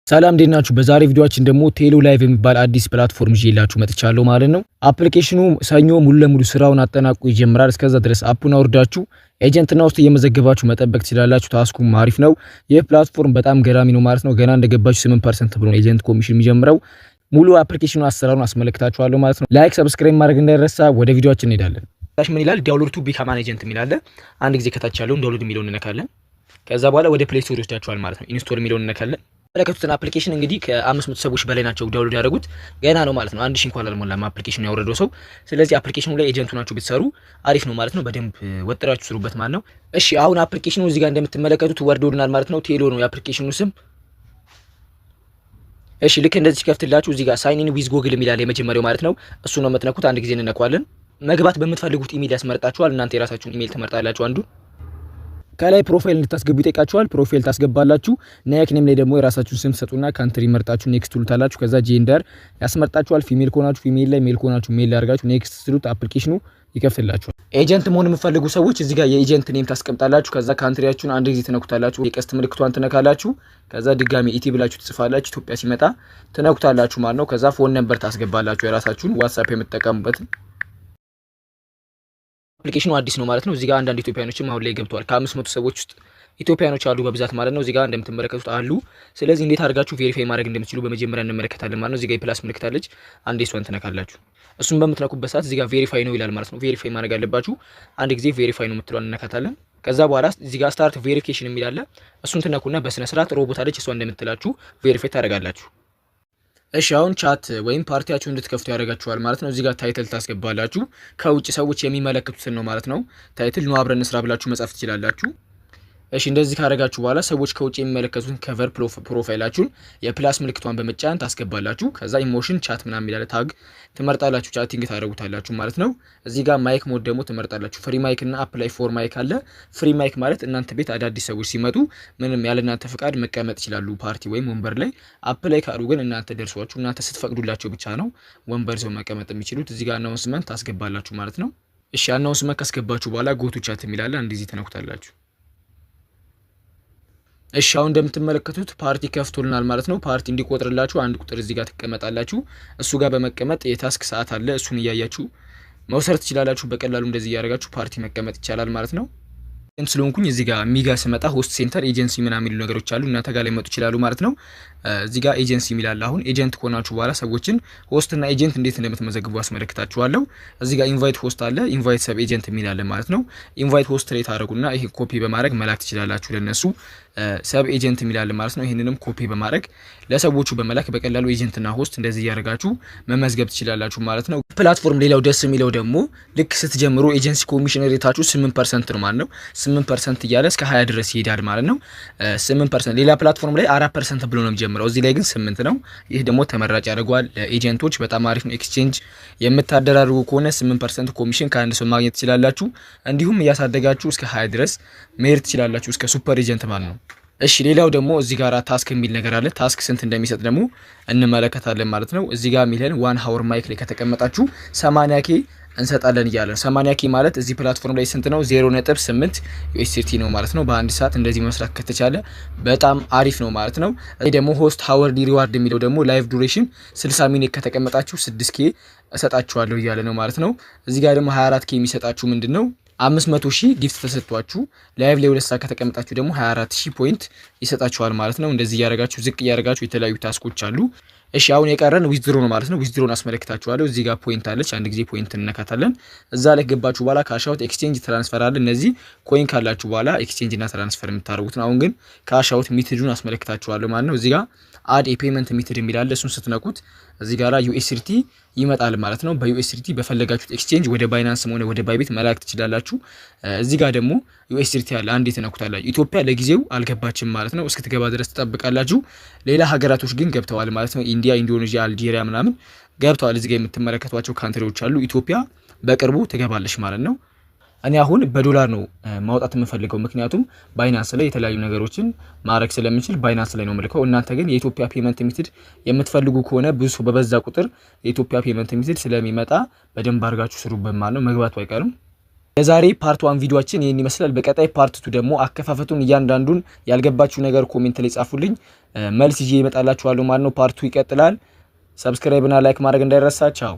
ሰላም፣ እንዴት ናችሁ? በዛሬ ቪዲዮአችን ደግሞ ቴሎ ላይቭ የሚባል አዲስ platform ይዤላችሁ መጥቻለሁ ማለት ነው። Application ኑ ሰኞ ሙሉ ለሙሉ ስራውን አጠናቆ ይጀምራል። እስከዛ ድረስ app ኡን አውርዳችሁ agent ና host እየመዘገባችሁ መጠበቅ ትችላላችሁ። Task ኩም አሪፍ ነው። ይህ platform በጣም ገራሚ ነው ማለት ነው። ገና እንደገባችሁ 8% ብሎ ነው agent commission የሚጀምረው። ሙሉ application ኑ አሰራሩን አስመለክታችኋለሁ ማለት ነው። Like፣ subscribe ማድረግ እንዳይረሳ። ወደ ቪዲዮአችን እንሄዳለን። ታች ምን ይላል? "Download to become an agent" የሚል አለ። አንድ ጊዜ ከታች ያለውን download የሚለውን እንነካለን። ከዛ በኋላ ወደ Play Store ይወስዳችኋል ማለት ነው። Install የሚለውን እንነካለን። መለከቱትን application እንግዲህ ከ500 ሰዎች በላይ ናቸው download ያደረጉት። ገና ነው ማለት ነው። 1000 እንኳን አልሞላም application ኑ ያወረደው ሰው። ስለዚህ application ኑ ላይ agent ሆናችሁ ብትሰሩ አሪፍ ነው ማለት ነው። በደንብ ወጥራችሁ ስሩበት ማለት ነው። እሺ፣ አሁን application ኑ እዚህ ጋር እንደምትመለከቱት ወርዶልናል ማለት ነው። ቴሎ ነው የ application ኑ ስም። እሺ፣ ልክ እንደዚህ ከፍትላችሁ እዚህ ጋር "Sign in with Google" የሚላል የመጀመሪያው ማለት ነው። እሱ ነው የምትነኩት። አንድ ጊዜ እንነኳለን። መግባት በምትፈልጉት ኢሜል ያስመርጣችኋል። እናንተ የራሳችሁን ኢሜል ትመርጣላችሁ። አንዱ ከላይ profile እንድታስገቡ ይጠይቃችኋል። Profile ታስገባላችሁ። Nickname ላይ ደግሞ የራሳችሁን ስም ሰጡና country መርጣችሁ next ትሉታላችሁ። ከዛ gender ያስመርጣችኋል። Female ከሆናችሁ female ላይ፣ male ከሆናችሁ male ላይ አድርጋችሁ next ስትሉት application ኑ ይከፍትላችኋል። Agent መሆን የምትፈልጉ ሰዎች እዚህ ጋር የ agent name ታስቀምጣላችሁ። ከዛ country ያችሁን አንድ ጊዜ ትነኩታላችሁ። የቀስት ምልክቷን ትነካላችሁ። ከዛ ድጋሚ ET ብላችሁ ትጽፋላችሁ። ኢትዮጵያ ሲመጣ ትነኩታላችሁ ማለት ነው። ከዛ phone number ታስገባላችሁ፣ የራሳችሁን WhatsApp የምትጠቀሙበትን። Application ኑ አዲስ ነው ማለት ነው። እዚህ ጋር አንዳንድ ኢትዮጵያኖችም አሁን ላይ ገብተዋል። ከ500 ሰዎች ውስጥ ኢትዮጵያኖች አሉ በብዛት ማለት ነው። እዚህ ጋር እንደምትመለከቱት አሉ። ስለዚህ እንዴት አድርጋችሁ verify ማድረግ እንደምትችሉ በመጀመሪያ እንመለከታለን ማለት ነው። እዚህ ጋር የ plus ምልክት አለች። አንዴ እሷን ትነካላችሁ። እሱን በምትነኩበት ሰዓት እዚህ ጋር "Verify now" ይላል ማለት ነው። Verify ማድረግ አለባችሁ። አንድ ጊዜ "Verify now" የምትለዋን እንነካታለን። ከዛ በኋላ እዚህ ጋር "Start verification" የሚል አለ። እሱን ትነኩና በስነ ስርዓት ሮቦት አለች፣ እሷ እንደምትላችሁ verify ታደርጋላችሁ። እሺ፣ አሁን chat ወይም ፓርቲያችሁ እንድትከፍቱ ያደርጋችኋል ማለት ነው። እዚህ ጋር title ታስገባላችሁ። ከውጭ ሰዎች የሚመለከቱትን ነው ማለት ነው። Title "ኑ አብረን እንስራ" ብላችሁ መጻፍ ትችላላችሁ። እሺ፣ እንደዚህ ካደረጋችሁ በኋላ ሰዎች ከውጭ የሚመለከቱትን cover profile ኣችሁን የ plus ምልክቷን በመጫን ታስገባላችሁ። ከዛ emotion፣ chat ምናምን የሚላለ tag ትመርጣላችሁ፣ chatting ታደርጉታላችሁ ማለት ነው። እዚህ ጋር mic mode ደግሞ ትመርጣላችሁ። Free mic እና apply for mic አለ። Free mic ማለት እናንተ ቤት አዳዲስ ሰዎች ሲመጡ ምንም ያለ እናንተ ፍቃድ መቀመጥ ይችላሉ ፓርቲ ወይም ወንበር ላይ። Apply ካሉ ግን እናንተ ደርሷችሁ እናንተ ስትፈቅዱላቸው ብቻ ነው ወንበር ይዘው መቀመጥ የሚችሉት። እዚህ ጋር announcement ታስገባላችሁ ማለት ነው። እሺ፣ announcement ካስገባችሁ በኋላ "Go to chat" የሚላለ አንድ ጊዜ ትነኩታላችሁ። እሺ፣ አሁን እንደምትመለከቱት ፓርቲ ከፍቶልናል ማለት ነው። ፓርቲ እንዲቆጥርላችሁ አንድ ቁጥር እዚህ ጋር ትቀመጣላችሁ። እሱ ጋር በመቀመጥ የ task ሰዓት አለ። እሱን እያያችሁ መውሰድ ትችላላችሁ። በቀላሉ እንደዚህ እያደረጋችሁ ፓርቲ መቀመጥ ይቻላል ማለት ነው። ስለሆንኩኝ እዚህ ጋር ሚጋ ስመጣ host center፣ agency ምናምን የሚሉ ነገሮች አሉ። እናንተ ጋር ላይመጡ ይችላሉ ማለት ነው። እዚህ ጋር ኤጀንሲ የሚላል። አሁን agent ከሆናችሁ በኋላ ሰዎችን host እና agent እንዴት እንደምትመዘግቡ አስመለክታችኋለሁ። እዚህ ጋር invite host አለ፣ invite sub agent የሚል አለ ማለት ነው። Invite host ላይ ታደረጉና ይሄ ኮፒ በማድረግ መላክ ትችላላችሁ ለነሱ። Sub agent የሚል አለ ማለት ነው። ይህንንም ኮፒ በማድረግ ለሰዎቹ በመላክ በቀላሉ agent ና host እንደዚህ እያደረጋችሁ መመዝገብ ትችላላችሁ ማለት ነው። Platform ሌላው ደስ የሚለው ደግሞ ልክ ስትጀምሩ agency commission rate ኣችሁ 8% ነው ማለት ነው። 8% እያለ እስከ 20 ድረስ ይሄዳል ማለት ነው። 8% ሌላ platform ላይ 4% ብሎ ነው የሚጀምረው። እዚህ ላይ ግን 8 ነው። ይህ ደግሞ ተመራጭ ያደርገዋል። ለ agent ኦች በጣም አሪፍ ነው። Exchange የምታደራርጉ ከሆነ 8% ኮሚሽን ከአንድ ሰው ማግኘት ትችላላችሁ። እንዲሁም እያሳደጋችሁ እስከ 20 ድረስ መሄድ ትችላላችሁ፣ እስከ super agent ማለት ነው። እሺ፣ ሌላው ደግሞ እዚህ ጋር task የሚል ነገር አለ። Task ስንት እንደሚሰጥ ደግሞ እንመለከታለን ማለት ነው። እዚህ ጋር የሚለን 1 hour mic ላይ ከተቀመጣችሁ 80 K እንሰጣለን እያለ ነው። 80 K ማለት እዚህ platform ላይ ስንት ነው? 0.8 USDT ነው ማለት ነው። በአንድ ሰዓት እንደዚህ መስራት ከተቻለ በጣም አሪፍ ነው ማለት ነው። ይህ ደግሞ host hourly reward የሚለው ደግሞ live duration 60 minute ከተቀመጣችሁ 6 K እሰጣችኋለሁ እያለ ነው ማለት ነው። እዚህ ጋር ደግሞ 24 K የሚሰጣችሁ ምንድን ነው? 500 ሺህ gift ተሰጥቷችሁ live ላይ 2 ሰዓት ከተቀመጣችሁ ደግሞ 24 ሺህ point ይሰጣችኋል ማለት ነው። እንደዚህ እያደረጋችሁ ዝቅ እያደረጋችሁ የተለያዩ task ኦች አሉ። እሺ፣ አሁን የቀረን withdraw ነው ማለት ነው። Withdraw ን አስመለክታችኋለሁ። እዚህ ጋር point አለች። አንድ ጊዜ point እንነካታለን። እዛ ላይ ገባችሁ በኋላ cash out፣ exchange፣ transfer አለ። እነዚህ coin ካላችሁ በኋላ exchange እና transfer የምታደርጉት ነው። አሁን ግን cash out method ኡን አስመለክታችኋለሁ ማለት ነው። እዚህ ጋር "Add a payment method" የሚል አለ። እሱን ስትነኩት እዚህ ጋር USDT ይመጣል ማለት ነው። በ USDT በፈለጋችሁት exchange ወደ Binance ም ሆነ ወደ Bybit መላክ ትችላላችሁ። እዚህ ጋር ደግሞ USDT አለ። አንዴ ትነኩታላችሁ። ኢትዮጵያ ለጊዜው አልገባችም ማለት ነው። እስክትገባ ድረስ ትጠብቃላችሁ። ሌላ ሀገራቶች ግን ገብተዋል ማለት ነው። ኢንዲያ፣ ኢንዶኔዥያ፣ አልጄሪያ ምናምን ገብተዋል። እዚህ ጋር የምትመለከቷቸው country ዎች አሉ። ኢትዮጵያ በቅርቡ ትገባለች ማለት ነው። እኔ አሁን በዶላር ነው ማውጣት የምፈልገው፣ ምክንያቱም Binance ላይ የተለያዩ ነገሮችን ማድረግ ስለምችል Binance ላይ ነው የምልከው። እናንተ ግን የኢትዮጵያ payment method የምትፈልጉ ከሆነ ብዙ ሰው በበዛ ቁጥር የኢትዮጵያ payment method ስለሚመጣ በደንብ አድርጋችሁ ስሩበት ማለት ነው። መግባቱ አይቀርም። የዛሬ part 1 ቪዲዮአችን ይህን ይመስላል። በቀጣይ part 2 ደግሞ አከፋፈቱን እያንዳንዱን ያልገባችሁ ነገር comment ላይ ጻፉልኝ፣ መልስ ይዤ እመጣላችኋለሁ ማለት ነው። Part 2 ይቀጥላል። Subscribe እና like ማድረግ እንዳይረሳ። ቻው።